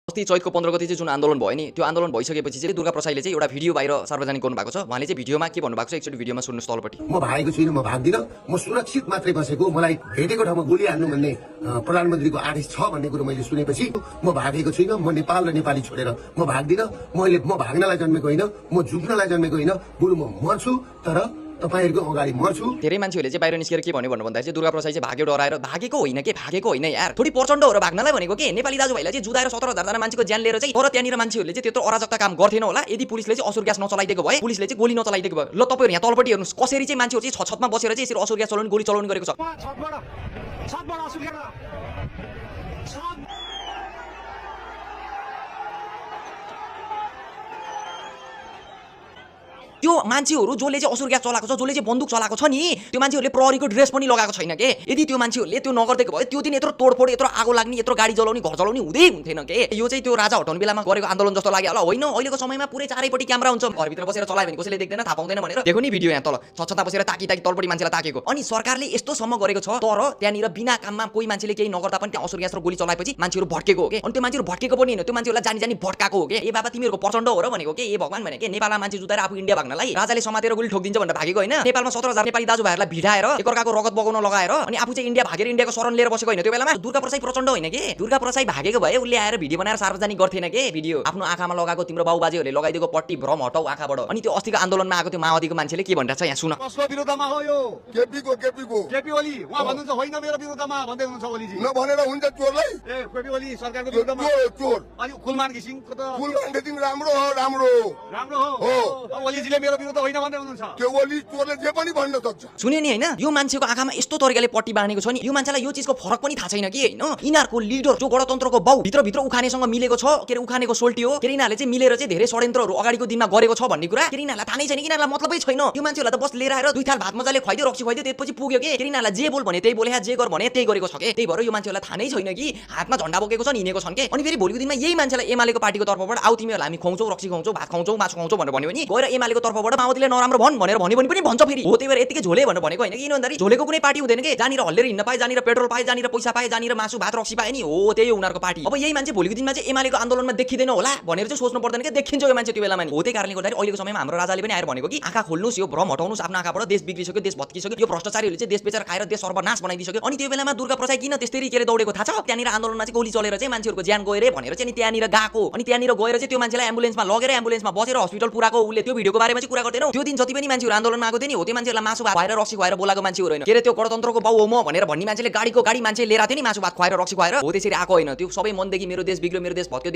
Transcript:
अस्ति चैतको 15 गते चाहिँ जुन आन्दोलन भयो नि त्यो आन्दोलन भइसकेपछि चाहिँ दुर्गा प्रसाईले चाहिँ एउटा भिडियो बाहिर सार्वजनिक गर्नु भएको छ। उहाँले चाहिँ भिडियोमा के भन्नु भएको छ एकचोटी भिडियोमा सुन्नुस् तलपट्टि। म भागेको छुइनँ, म भाग्दिन, म सुरक्षित मात्रै बसेको, मलाई भेटेको ठाउँमा गोली हान्नु भन्ने प्रधानमन्त्रीको आदेश छ भन्ने कुरो मैले सुनेपछि म भागेको छुइनँ। म नेपाल र नेपाली छोडेर म भाग्दिन। म भाग्नलाई जन्मेको होइन, म झुक्नलाई जन्मेको होइन, बरु म मर्छु तर तपाईहरुको अगाडि मर्छु। धेरै मान्छेहरूले चाहिँ बाहिर निस्केर के भन्यो भन्दा चाहिँ दुर्गा प्रसाई चाहिँ भाग्यो डराएर। भागेको होइन के, भागेको होइन यार, थोडी प्रचण्ड हो र भाग्नलाई भनेको के। नेपाली दाजुभाइलाई चाहिँ जुदाएर 17,000 जना मान्छेको ज्यान लिएर चाहिँ तर त्यहाँनिर मान्छेहरूले चाहिँ त्यत्रो अराजकता काम गर्थेन होला यदि पुलिसले चाहिँ असुर ग्यास नचलाइदिएको भए, पुलिसले चाहिँ गोली नचलाइदिएको भए। ल तपाईहरु यहाँ तलपट्टि हेर्नुस् कसरी चाहिँ मान्छेहरु चाहिँ छतमा बसेर चाहिँ यसरी असुर ग्यास चलाउने गोली चलाउने गरेको छ। छतबाट असुर ग्यास त्यो मान्छेहरु जसले चाहिँ असुर ग्यास चलाएको छ, जसले चाहिँ बन्दुक चलाएको छ नि, त्यो मान्छेहरुले प्रहरीको ड्रेस पनि लगाएको छैन के। यदि त्यो मान्छेहरुले त्यो नगर्देको भए त्यो दिन यत्रो तोडफोड, यत्रो आगो लाग्ने, यत्रो गाडी जलाउने, घर जलाउने हुँदै हुन्थेन के। यो चाहिँ त्यो राजा हटाउने बेलामा गरेको आन्दोलन जस्तो लाग्यो होला। होइन, अहिलेको समयमा पुरै चारैपट्टि क्यामेरा हुन्छ, घरभित्र बसेर चलायो भने कसैले देख्दैन, थाहा पाउँदैन भनेर। देखो नि भिडियो यहाँ तल छतछता बसेर ताकी तलपट्टि मान्छेलाई ताकेको। अनि सरकारले यस्तोसम्म गरेको छ तर त्यहाँनिर बिना काममा कोही मान्छेले केही नगर्दा पनि त्यहाँ असुर ग्यास र गोली चलाएपछि मान्छेहरु भड्केको हो के। अनि त्यो मान्छेहरु भड्केको पनि हैन, त्यो मान्छेहरुलाई जानी जानी भड्काएको हो के। ए बाबा तिमीहरुको प्रचण्ड हो र भनेको के। ए भगवान भने के, नेपालमा मान्छे जुदाएर आफू इन्डिया भाग्नलाई राजाले समातेर गोली ठोकिदिन्छ भनेर भागेको हैन। नेपालमा 17,000 नेपाली दाजुभाइहरुलाई भिडाएर एकअर्काको रगत बगाउन लगाएर अनि आफू चाहिँ इन्डिया भागेर इन्डियाको शरण लिएर बसेको हैन। त्यो बेलामा दुर्गा प्रसाई प्रचण्ड होइन के। दुर्गा प्रसाई भागेको भए उले आएर भिडियो बनाएर सार्वजनिक गर्थेन के। भिडियो आफ्नो आँखामा लगाएको तिम्रो बाबुबाजेहरुले लगाइदिएको पट्टी भ्रम हटाऊ आँखाबाट। अनि त्यो अस्तिको आन्दोलनमा आएको त्यो माओवादीको मान्छेले के भनिरहेछ यहाँ सुन। कसको विरुद्धमा हो यो? केपीको केपी ओली उहाँ भन्नुहुन्छ होइन मेरो विरुद्धमा भन्दै हुनुहुन्छ ओलीजी। नभनेर हुन्छ चोरलाई। ए केपी ओली सरकारको विरुद्धमा चोर अनि कुलमान घिसिङको त फुलमान घिसिङ राम्रो हो, राम्रो हो। ओलीजीले मेरो विरुद्ध होइन भन्दै हुनुहुन्छ। त्यो ओली चोरले जे पनि भन्न सक्छ। सुन्यो नि हैन, यो मान्छेको आँखामा यस्तो तरिकाले पट्टी बाँधेको छ नि, यो मान्छेलाई यो चीजको फरक पनि थाहा छैन कि हैन। यिनीहरुको लिडर जो गणतन्त्रको बाउ भित्र भित्र उखानेसँग मिलेको छ के रे, उखानेको सोल्टी हो के रे। यिनीहरुले चाहिँ मिलेर चाहिँ धेरै षड्यन्त्रहरु अगाडिको दिनमा गरेको छ भन्ने कुरा के रे यिनीहरुलाई थाहा नै छैन कि, यिनीहरुलाई मतलबै छैन। यो मान्छेहरुलाई त बस लिएर आएर दुई थाल भात मजाले खुवाइदियो, रक्सी खुवाइदियो, त्यसपछि पुग्यो के। यिनीहरुलाई जे बोल भने त्यही बोले, जे गर भने त्यही गरेको छ के। त्यही भएर यो मान्छेहरुलाई थाहा नै छैन कि हातमा झण्डा बोकेको छन्, हिँडेको छन् के। अनि फेरि भोलिको दिनमा यही मान्छेलाई एमालेको पार्टीको तर्फबाट आउ तिमीहरुलाई हामी खुवाउँछौ, रक्सी खुवाउँछौ, भात खुवाउँछौ, मासु खुवाउँछौ भनेर भन्यो भने गएर एमालेको तर्फबाट माओवादीले नराम्रो भन् भनेर भन्यो भने पनि भन्छ फेरि। हो त्यही भएर यतिकै झोले भनेर भनेको हैन कि। किन भन्दाखेरि झोलेको कुनै पार्टी हुँदैन के। जानिर हल्लेर हिँड्न पाए, जानिर पेट्रोल पाए, जानिर पैसा पाए, जानिर मासु भात रक्सी पाए नि, हो त्यही हो उनीहरुको पार्टी। अब यही मान्छे भोलिको दिनमा चाहिँ एमालेको आन्दोलनमा देखिदैन होला भनेर चाहिँ सोच्नु पर्दैन के। देखिन्छ यो मान्छे त्यो बेलामा नि। हो त्यही कारणले गर्दाखेरि अहिलेको समयमा हाम्रो राजाले पनि आएर भनेको कि आँखा खोल्नुस्, यो भ्रम हटाउनुस् आफ्नो आँखाबाट। देश बिग्रिसक्यो, देश भत्किसक्यो, यो भ्रष्टाचारीहरूले चाहिँ देश बेचेर खाएर देश सर्वनाश बनाइदिसक्यो। अनि त्यो बेलामा दुर्गा प्रसाई किन त्यसरी केले दौडेको थाहा छ? त्यहाँनिर आन्दोलनमा चाहिँ गोली चलेर चाहिँ मान्छेहरुको ज्यान गयो रे भनेर चाहिँ त्यहाँनिर गएको। अनि त्यहाँनिर गएर चाहिँ त्यो मान्छेलाई एम्बुलेन्समा लगेर एम्बुलेन्समा बसेर हस्पिटल पुराको उले त्यो भिडियोको बारेमा चाहिँ कुरा गर्दैनौ। त्यो दिन जति पनि मान्छेहरु आन्दोलनमा आएको थियो नि, हो त्यो मान्छेहरुलाई मासु भात खुवाएर रक्सी खुवाएर बोलाको मान्छेहरु हैन के रे। त्यो गणतन्त्रको बाउ हो म भनेर भन्ने मान्छेले गाडीको गाडी मान्छे लिएर आथ्यो नि मासु भात खुवाएर रक्सी खुवाएर, हो त्यसरी आएको हैन। त्यो सबै मनदेखि मेरो देश बिग्रियो, मेरो देश भत्क्यो।